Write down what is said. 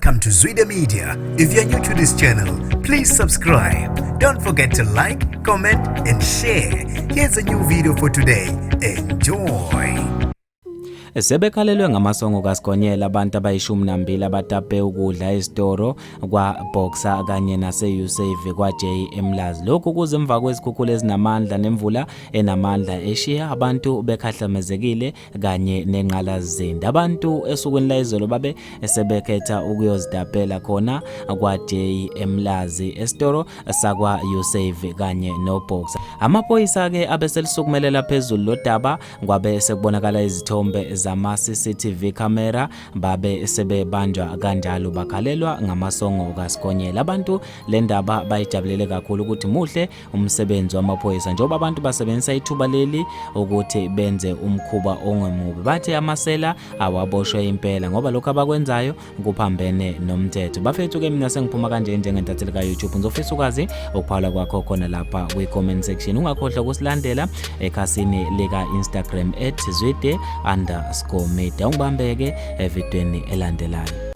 Welcome to Zwida Media. If you're new to this channel, please subscribe. Don't forget to like, comment, and share. Here's a new video for today. Enjoy. Sebekhalelwe ngamasongo kaSigonyela abantu abayishumi nambili abatape ukudla ezitoro kwaBoxer kanye nase-Usave kwa-J eMlazi. Lokhu kuze emva kwezikhukhula ezinamandla nemvula enamandla eshiya abantu bekhahlamezekile kanye nengqalasizinda. Abantu esukwini layizolo babe sebekhetha ukuyozitapela khona kwa-J eMlazi esitoro sakwa-Usave kanye noBoxer. Amaphoyisa-ke abeselisukumelela phezulu lodaba kwabe sekubonakala izithombe zama-CCTV camera babe sebebanjwa kanjalo bakhalelwa ngamasongo kaSigonyela. Abantu le ndaba bayijabulele kakhulu ukuthi muhle umsebenzi wamaphoyisa njengoba abantu basebenzisa ithuba leli ukuthi benze umkhuba ongemubi. Bathi amasela awaboshwe impela ngoba lokhu abakwenzayo kuphambene nomthetho. Bafethu ke mina sengiphuma kanje njengentatheli ka-YouTube ngizofisa ukwazi ukuphawula kwakho khona lapha kwi-comment section. Ungakhohlwa ukusilandela ekhasini lika-Instagram @zwide_media. Ungibambeke evidweni elandelayo.